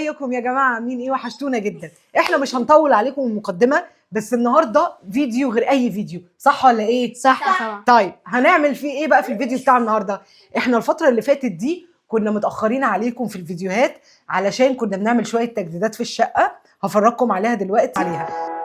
ازيكم يا جماعة؟ عاملين ايه؟ وحشتونا جدا. احنا مش هنطول عليكم المقدمة، بس النهارده فيديو غير اي فيديو، صح ولا ايه؟ صح طبعا. طيب هنعمل فيه ايه بقى في الفيديو بتاع النهارده؟ احنا الفترة اللي فاتت دي كنا متاخرين عليكم في الفيديوهات علشان كنا بنعمل شوية تجديدات في الشقة، هفرجكم عليها دلوقتي عليها.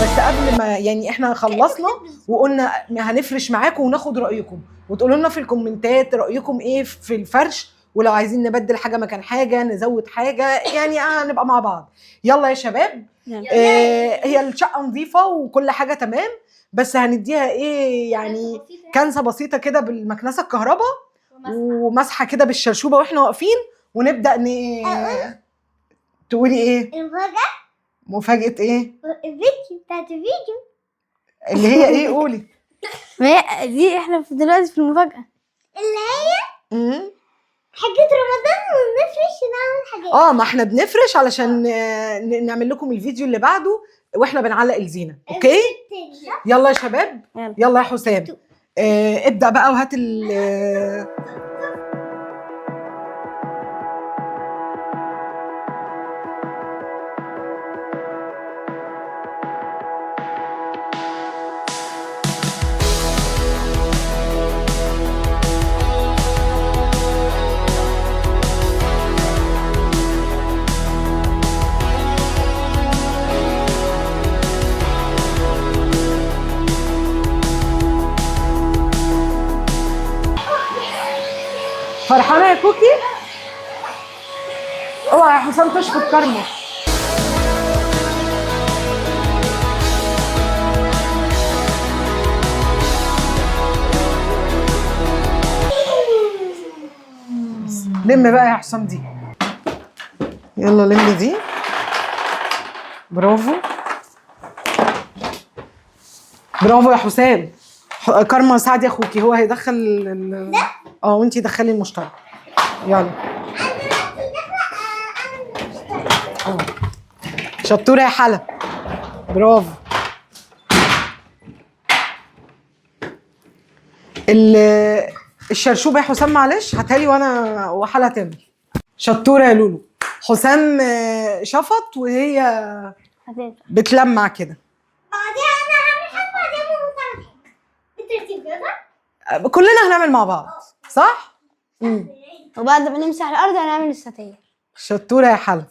بس قبل ما يعني احنا خلصنا وقلنا هنفرش معاكم وناخد رايكم وتقولوا لنا في الكومنتات رايكم ايه في الفرش، ولو عايزين نبدل حاجة مكان حاجة، نزود حاجة، يعني هنبقى مع بعض. يلا يا شباب. هي الشقة نظيفة وكل حاجة تمام، بس هنديها ايه يعني كنسه بسيطة كده بالمكنسه الكهرباء ومسحه كده بالشرشوبه واحنا واقفين، ونبدا تقولي ايه؟ المفاجأة. مفاجأة ايه؟ الفيديو بتاعت الفيديو اللي هي ايه؟ قولي. ما هي دي احنا في دلوقتي في المفاجأة اللي هي حاجة رمضان، ونفرش نعمل حاجات. ما احنا بنفرش علشان نعمل لكم الفيديو اللي بعده واحنا بنعلق الزينة. okay؟ يلا يا شباب. يلا يا حسام. ابدأ بقى وهات ال فرحانة يا كوكي؟ اوعى يا حسام تشفط كرمه. لم بقى يا حسام دي، يلا لم دي. برافو برافو يا حسام. كرمه ساعدي اخوكي، هو هيدخل وانتي دخلي المشترك. يلا. شطوره يا حلا، برافو. الشرشوبه يا حسام معلش هاتها لي وانا وحلا تعمل. شطوره يا لولو. حسام شفط وهي بتلمع كده. بعديها انا هعمل حاجة، بعديها ماما تعمل حاجة بالترتيب كده. كلنا هنعمل مع بعض صح؟ وبعد ما نمسح الارض هنعمل الستاير. شطوره يا حلا.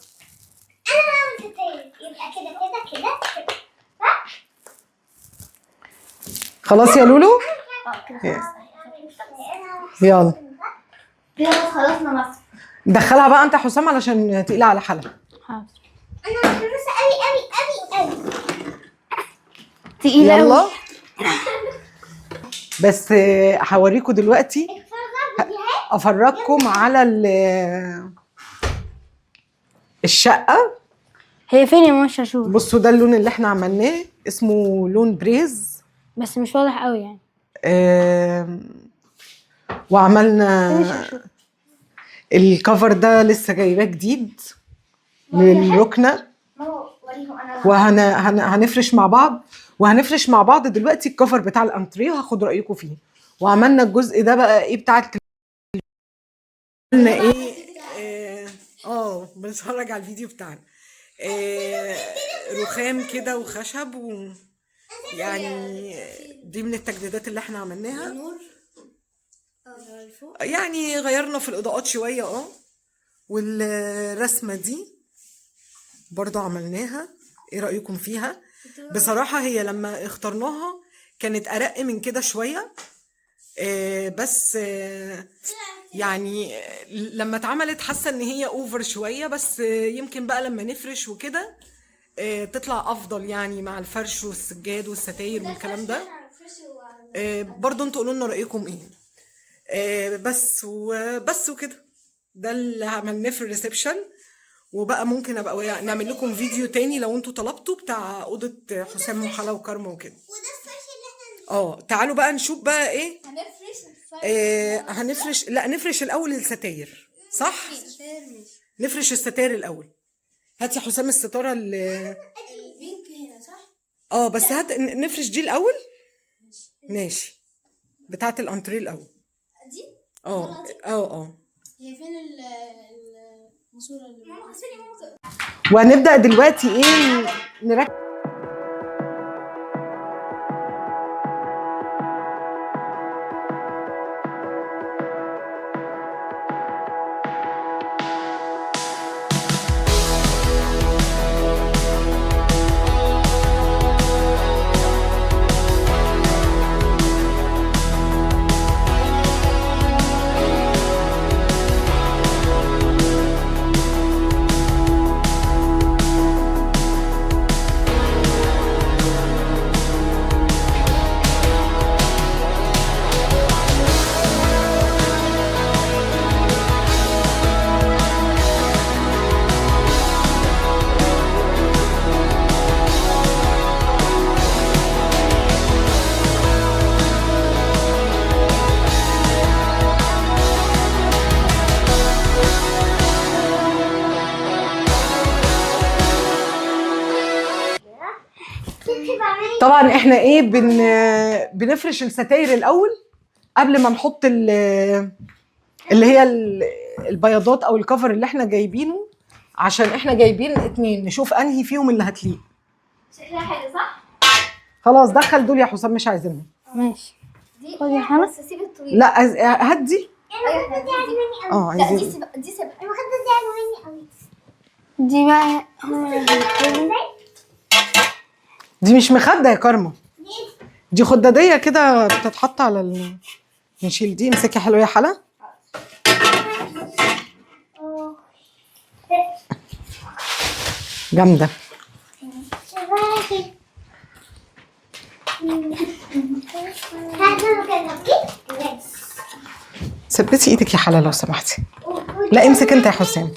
انا هعمل ستاير، يبقى كده كده كده صح؟ خلاص يا لولو؟ يلا كده خلصنا مسح. دخلها بقى انت يا حسام علشان تقيلة على حلا. حاضر. انا متحمسة قوي قوي قوي قوي. تقيلة. يلا بس هوريكم دلوقتي، افرجكم على الشقة. هي فين يا ماما الشرشوبه؟ بصوا ده اللون اللي احنا عملناه، اسمه لون بريز، بس مش واضح قوي يعني. وعملنا الكفر ده لسه جايباه جديد للركنه، وهنفرش مع بعض، وهنفرش مع بعض دلوقتي الكفر بتاع الانتريه وهاخد رايكم فيه. وعملنا الجزء ده بقى ايه بتاع عملنا ايه بنتفرج على الفيديو بتاعنا. رخام كده وخشب يعني دي من التجديدات اللي احنا عملناها، يعني غيرنا في الاضاءات شوية. والرسمه دي برضو عملناها، ايه رايكم فيها؟ بصراحة هي لما اخترناها كانت ارق من كده شوية، بس يعني لما اتعملت حاسه ان هي over شوية، بس يمكن بقى لما نفرش وكده تطلع افضل يعني، مع الفرش والسجاد والستاير والكلام ده. برضو انتوا قولوا لنا رايكم ايه. بس وبس وكده، ده اللي عملناه في ال reception. وبقى ممكن ابقى نعمل لكم فيديو تاني لو انتوا طلبتوا، بتاع اوضة حسام وحلا وكارما وكده. وده الفرش اللي احنا تعالوا بقى نشوف بقى ايه هنفرش. هنفرش. لا نفرش الاول الستاير، صح؟ نفرش الستاير الاول. هات يا حسام الستارة اللي ال pink هنا، صح؟ بس هات نفرش دي الاول. ماشي، بتاعه الانتريه الاول. دي؟ اه. هي فين الماسورة اللي ماما غسلي ماما. وهنبدا دلوقتي ايه نركب. طبعا احنا ايه بنفرش الستاير الاول قبل ما نحط اللي هي البياضات او الكفر اللي احنا جايبينه، عشان احنا جايبين اتنين نشوف انهي فيهم اللي هتليق. شكلها حلو صح؟ خلاص دخل دول يا حسام، مش عايزينهم. ماشي دي خدي يا حلا. بس سيب الطويل. لا هات دي. ايوه دي عاجباني قوي. لا عايزين. دي سيب المخدة دي عاجباني قوي. دي بقى دي مش مخده يا كارما، دي خداديه كده بتتحط على نشيل دي. امسكي حلوة يا حلا. جامدة. ثبتي ايدك يا حلا لو سمحتي. لا امسك انت يا حسام.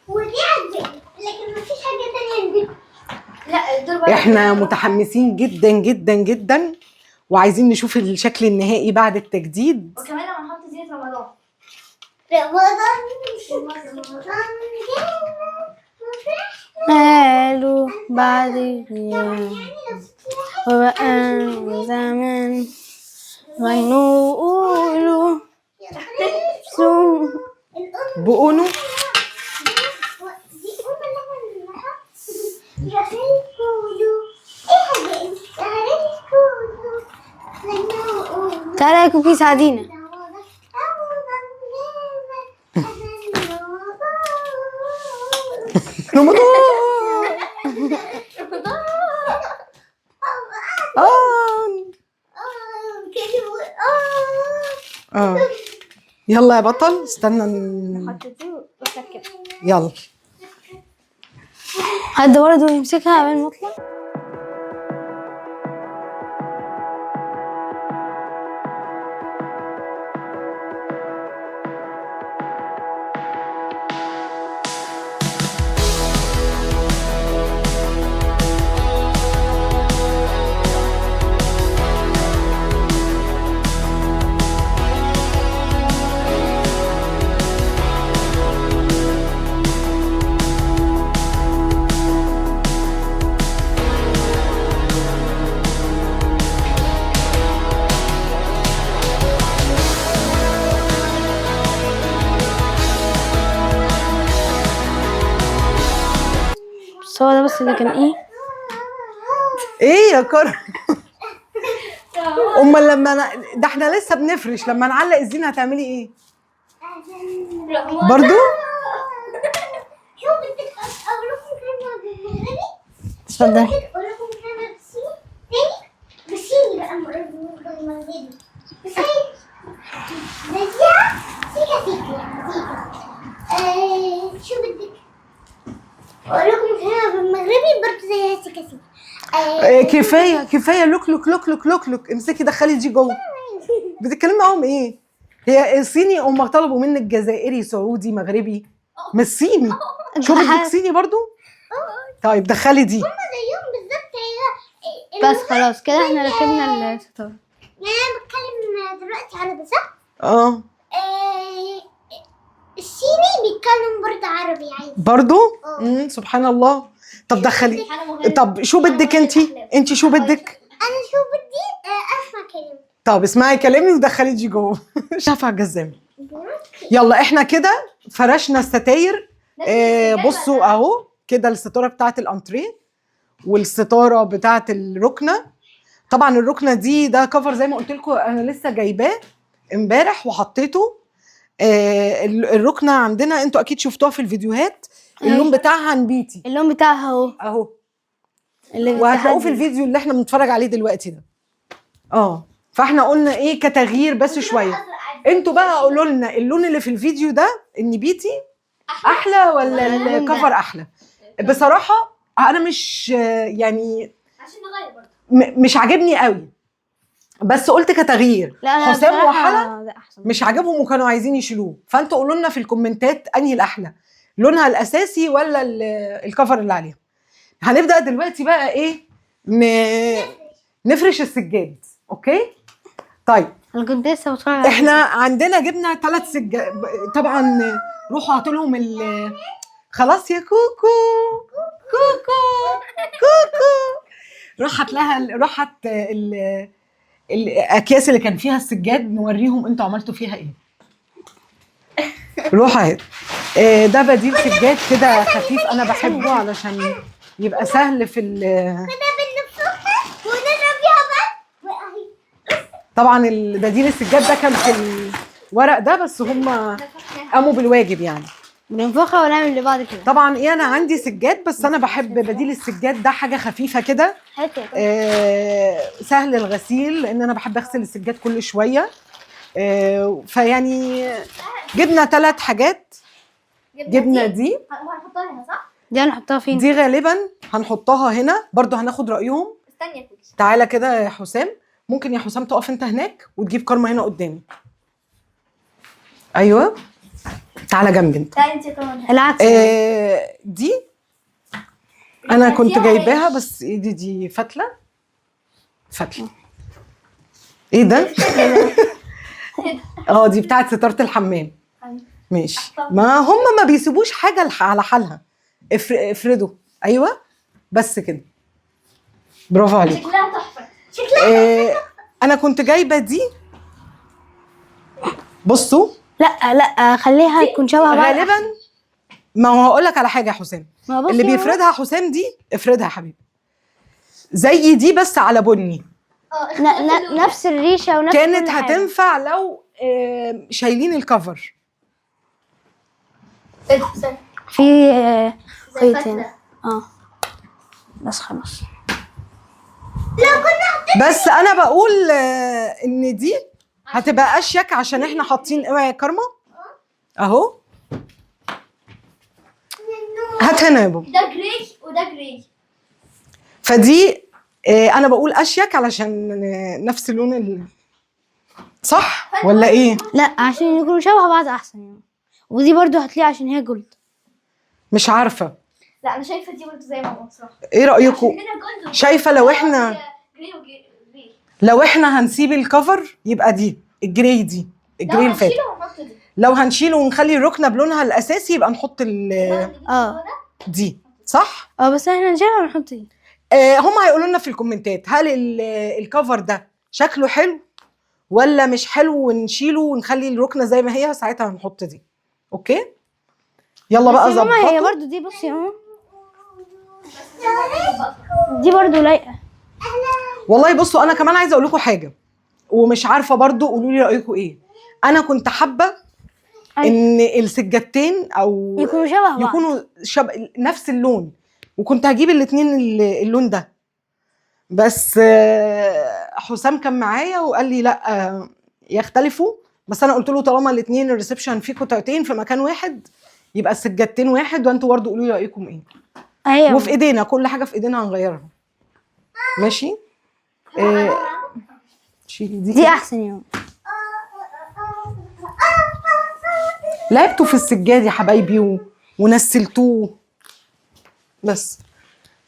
ودي عجباني، لكن مفيش حاجة تانية عندكم. لا دول احنا متحمسين جدا جدا جدا، وعايزين نشوف الشكل النهائي بعد التجديد. وكمان لما نحط زينة رمضان. رمضان قالوا بعد غياب وبقى زمان غنوا قولوا سو بقونو تعالى يا كوكي ساعدينا. رمضان. يلا يا بطل، استنى يلا حد برضه يمسكها قبل ما اطلع. بس هو ده بس اللي كان ايه ايه يا كرم؟ امال لما ده احنا لسه بنفرش، لما نعلق الزينة هتعملي ايه؟ برضو؟ اتفضلي. واقول لكم هنا بالمغربي برضه زي هسي كسي. كفاية كفاية، لوك لوك لوك لوك لوك لوك. امسكي دخلي دي جوه. بتتكلمي معاهم ايه؟ هي صيني؟ هم طلبوا منك جزائري، سعودي، مغربي، مش صيني. شو بدك صيني برضو؟ طيب دخلي دي. زيهم بالظبط هي. بس خلاص كده احنا ركبنا الستارة. انا بتكلم دلوقتي عربي صح؟ اه. الصيني بيتكلم برضه عربي عادي. برضو؟ سبحان الله. طب دخلي. طب شو بدك انتي؟ انتي شو بدك؟ انا شو بدي؟ اسمع كلمة. طب اسمعي كلامي ودخلي دي جوه. شافها على الجزامه. يلا احنا كده فرشنا الستاير. بصوا اهو كده الستارة بتاعت الانتريه والستاره بتاعت الركنه. طبعا الركنه دي ده cover زي ما قلت لكم انا لسه جايباه امبارح وحطيته. الركنه عندنا انتوا اكيد شفتوها في الفيديوهات، اللون بتاعها نبيتي. اللون بتاعها اهو اهو، اللي وهتلاقوه في بالتحدي. الفيديو اللي احنا بنتفرج عليه دلوقتي ده. فاحنا قلنا ايه كتغيير بس شوية. انتوا بقى قولوا لنا اللون اللي في الفيديو ده النبيتي احلى ولا اللون ده. ال cover احلى؟ بصراحة انا مش يعني عشان نغير برضه. مش عاجبني قوي، بس قلت كتغيير. لا انا حسام بصراحة وحلا ده احسن. مش عاجبهم وكانوا عايزين يشيلوه، فانتوا قولوا لنا في الكومنتات انهي الاحلى، لونها الاساسي ولا ال cover اللي عليها. هنبدا دلوقتي بقى ايه؟ نفرش السجاد. okay طيب انا كنت لسه بتفرج على احنا عندنا جبنا 3 سجاد طبعا. روحوا هاتوا لهم خلاص يا كوكو كوكو كوكو. راحت لها، راحت الاكياس اللي كان فيها السجاد، نوريهم انتوا عملتوا فيها ايه. روحوا اهي. ده بديل سجاد كده خفيف، انا بحبه علشان يبقى سهل في كنا بنفخها ونضرب بيها بعض واهي. طبعا البديل السجاد ده كان في الورق ده، بس هم قاموا بالواجب يعني. بننفخها ونعمل لبعض كده. طبعا ايه، انا عندي سجاد بس انا بحب بديل السجاد ده، حاجة خفيفة كده، سهل الغسيل، لان انا بحب اغسل السجاد كل شوية. فيعني جبنا 3 حاجات. جبنا دي وهنحطها هنا صح؟ دي هنحطها فين؟ دي غالبا هنحطها هنا برضو، هناخد رايهم. استني يا كوكي. تعالى كده يا حسام، ممكن يا حسام تقف انت هناك وتجيب كارما هنا قدامي. ايوه تعالى جنبي انت. تعالي انت كمان. العكس. دي انا كنت فيها جايباها، عيش. بس إيه دي فتله فتله ايه ده؟ دي بتاعت ستارة الحمام. ماشي، ما هم ما بيسيبوش حاجة على حالها. افردوا. ايوه بس كده، برافو عليك. شكلها تحفة. انا كنت جايبه دي، بصوا. لا لا خليها تكون شبه بعض. غالبا ما هو هقول لك على حاجة يا حسام، ما بصي اللي بيفردها حسام دي افردها يا حبيبي زي دي بس على بني. نفس الريشة ونفس كانت كل حاجة. هتنفع لو شايلين الكفر. في خيط هنا. بس خلاص. بس انا بقول ان دي هتبقى اشيك عشان احنا حاطين. اوعي يا كارما اهو، هات هنا يا بابا. ده gray وده gray. فدي انا بقول اشيك علشان نفس لون صح ولا ايه؟ لا عشان يكونوا شبه بعض احسن يعني. ودي برضو هتلاقي عشان هي gold. مش عارفه. لا انا شايفه دي برضو زي ماما بصراحة. ايه رايكم؟ عشان هنا gold. شايفه لو احنا gray و gray. لو احنا هنسيب ال cover يبقى دي ال gray، دي ال gray لو الفاتح. هنشيله ونحط دي. لو هنشيله ونخلي الركنه بلونها الاساسي يبقى نحط دي صح؟ بس احنا نشيلها ونحط دي. هم هيقولوا لنا في الكومنتات هل ال cover ده شكله حلو ولا مش حلو، ونشيله ونخلي الركنه زي ما هي، ساعتها هنحط دي. okay يلا بقى بس يا ماما هي ظبطوا. برضو دي، بصي يا ماما دي برضو لايقة. والله بصوا انا كمان عايزه اقول لكم حاجة ومش عارفه برضو قولوا لي رايكم ايه. انا كنت حابة ان السجادتين او يكونوا شبه بعض، يكونوا نفس اللون، وكنت هجيب الاثنين اللون ده، بس حسام كان معايا وقال لي لا يختلفوا، بس انا قلت له طالما الاثنين ال reception فيه قطعتين في مكان واحد يبقى السجادتين واحد، وانتوا برضه قولوا لي رايكم ايه. ايوه. وفي ايدينا كل حاجة، في ايدينا هنغيرها. ماشي. شيلي دي دي كده. احسن يا ماما. لعبتوا في السجاد يا حبايبي ونسلتوه بس.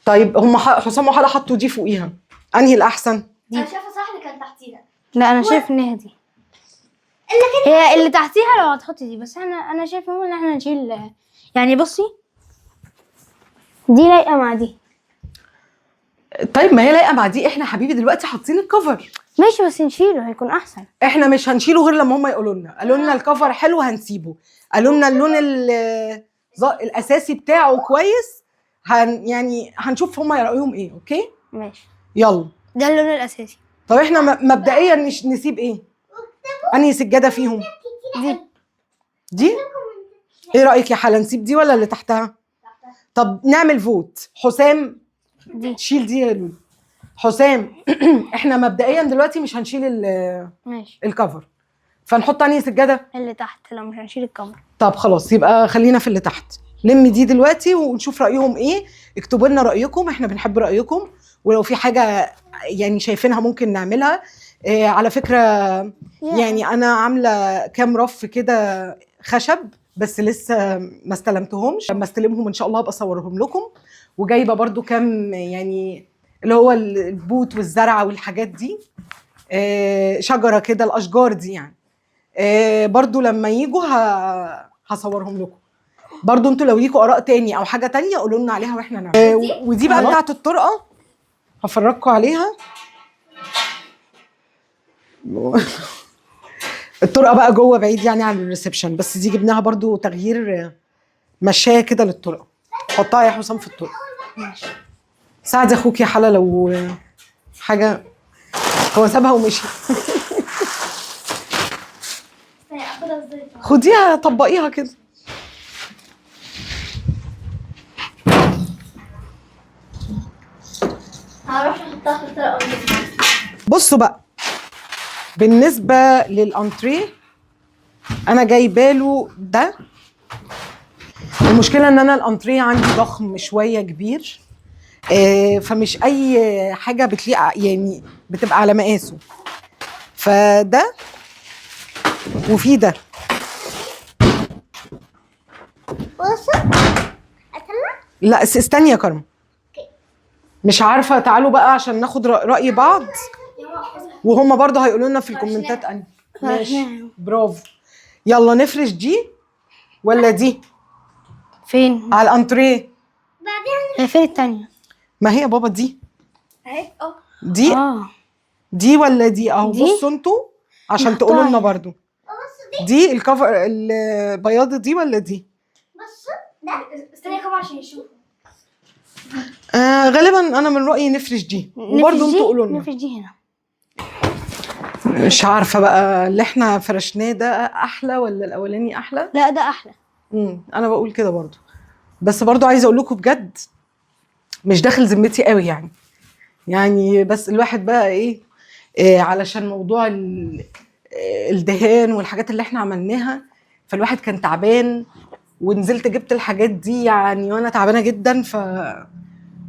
طيب هم حسام وحلا حطوا دي فوقيها، انهي الاحسن؟ انا شايفه صح اللي كان تحتيها. لا انا شايف ان هي دي هي اللي تحتيها لو هتحطي دي، بس احنا انا شايفه ان احنا نشيل يعني. بصي دي لايقة مع دي. طيب ما هي لايقة مع دي، احنا حبيبي دلوقتي حاطين ال cover. ماشي بس نشيله هيكون احسن. احنا مش هنشيله غير لما هم يقولوا لنا، قالوا لنا ال cover حلو هنسيبه، قالوا لنا اللون الاساسي بتاعه كويس، يعني هنشوف هم رايهم ايه. okay ماشي. يلا. ده اللون الاساسي. طب احنا مبدئيا نسيب ايه؟ انهي سجادة فيهم؟ دي. دي؟ ايه رايك يا حلا، نسيب دي ولا اللي تحتها؟ طب نعمل vote. حسام دي. شيل دي يا لولو. حسام احنا مبدئيا دلوقتي مش هنشيل ماشي. ال cover، فنحط انهي سجادة؟ اللي تحت لو مش هنشيل ال cover. طب خلاص يبقى خلينا في اللي تحت. لم دي دلوقتي ونشوف رايهم ايه. اكتبوا لنا رايكم، احنا بنحب رايكم، ولو في حاجة يعني شايفينها ممكن نعملها. على فكرة يعني انا عامله كام رف كده خشب بس لسه ما استلمتهمش، لما استلمهم ان شاء الله هبقى اصورهم لكم. وجايبه برضو كام يعني اللي هو البوت والزرعه والحاجات دي، شجرة كده، الاشجار دي يعني. برضو لما يجوا هصورهم لكم. برضو انتوا لو ليكوا اراء تاني او حاجة تانية قولوا لنا عليها واحنا نعمل. ودي بقى بتاعه الطرقه هفرجكم عليها. الطرقه بقى جوه بعيد يعني عن ال reception، بس دي جبناها برضو تغيير مشايه كده للطرقه. حطها يا حسام في الطرقه. ماشي. ساعد اخوك يا حلا لو حاجة، هو سابها ومشي. استني اخدها ازاي؟ خديها طبقيها كده. هروح احطها في الطرقه. بصوا بقى بالنسبة للانتريه انا جايباله ده. المشكلة ان انا الانتريه عندي ضخم شوية كبير، فمش اي حاجة بتليق يعني بتبقى على مقاسه. فده وفي ده. بصوا اطلع. لا استني يا كرم، مش عارفه. تعالوا بقى عشان ناخد راي بعض، وهما برضه هيقولوا لنا في الكومنتات. انا ماشي، برافو. يلا نفرش دي ولا دي؟ فين؟ على الانتريه. بعدين هي فين التانية؟ ما هي بابا دي اهي. دي دي ولا دي؟ اهو بصوا انتوا عشان تقولوا لنا برضه. بصوا دي الكفر البياض دي ولا دي؟ بصوا ده. استني يا كمان عشان يشوفوا. غالبا انا من رايي نفرش دي، وبرضه انتوا قولوا لنا. نفرش دي هنا. مش عارفه بقى اللي احنا فرشناه ده احلى ولا الاولاني احلى؟ لا ده احلى. انا بقول كده برضو، بس برضو عايزه اقول لكم بجد مش داخل ذمتي قوي يعني بس الواحد بقى ايه علشان موضوع الدهان والحاجات اللي احنا عملناها، فالواحد كان تعبان ونزلت جبت الحاجات دي يعني وانا تعبانة جدا،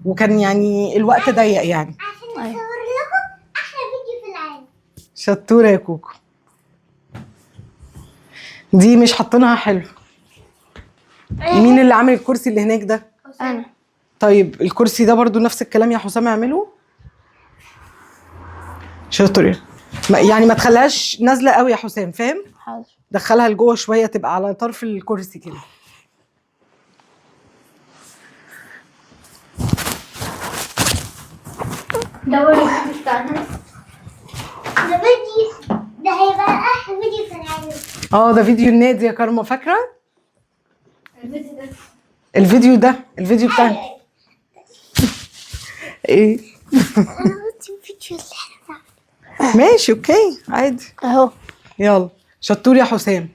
وكان يعني الوقت ضيق يعني. عشان نصور لكم احلى فيديو في العالم. شطوره يا كوكو. دي مش حاطينها حلو. مين اللي عامل الكرسي اللي هناك ده؟ انا. طيب الكرسي ده برضو نفس الكلام يا حسام، اعمله. شاطر. يعني ما تخليهاش نازله قوي يا حسام، فاهم؟ حاضر. دخلها لجوه شوية، تبقى على طرف الكرسي كده. ده هو الفيديو بتاعنا. ده فيديو، ده هيبقى احلى فيديو في العالم. ده فيديو النادي يا كارما، فاكره؟ الفيديو ده. الفيديو ده، الفيديو بتاعنا. ايه؟ انا قلت الفيديو اللي احنا بنعمله. ماشي okay عادي. اهو. يلا شطور يا حسام.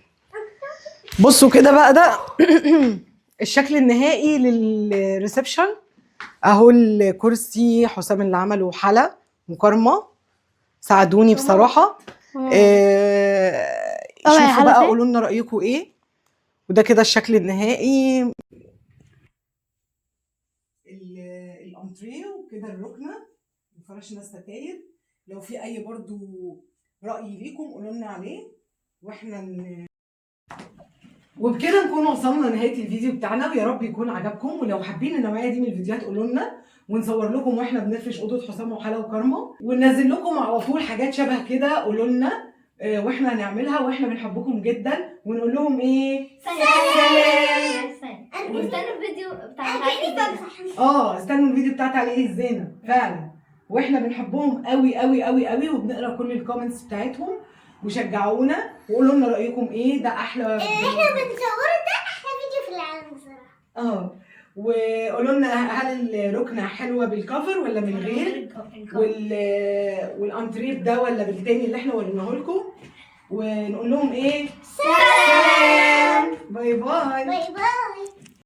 بصوا كده بقى، ده الشكل النهائي لل reception اهو. الكرسي حسام اللي عمله، حلا وكارما ساعدوني بصراحة. شوفوا بقى قولوا لنا رايكم ايه. وده كده الشكل النهائي. الانتريه وكده الركنه وفرشنا الستاير. لو في اي برضو راي ليكم قولوا لنا عليه، واحنا وبكده نكون وصلنا لنهاية الفيديو بتاعنا، ويا رب يكون عجبكم. ولو حابين النوعية دي من الفيديوهات قولوا لنا، ونصور لكم واحنا بنفرش اوضة حسام وحلا وكارما، وننزل لكم على طول حاجات شبه كده. قولوا لنا واحنا هنعملها، واحنا بنحبكم جدا، ونقول لهم ايه؟ سلام. واستنوا الفيديو بتاع استنوا الفيديو بتاع تعليق الزينة فعلا، واحنا بنحبهم قوي قوي قوي قوي، وبنقرا كل ال comments بتاعتهم، وشجعونا وقولوا لنا رايكم ايه. ده احلى اللي احنا بنصوره ده احلى فيديو في العالم بصراحة. وقولوا لنا هل الركنه حلوة بال cover ولا من غير، والانتريه ده ولا بالتاني اللي احنا وريناه لكم، ونقول لهم ايه؟ سلام.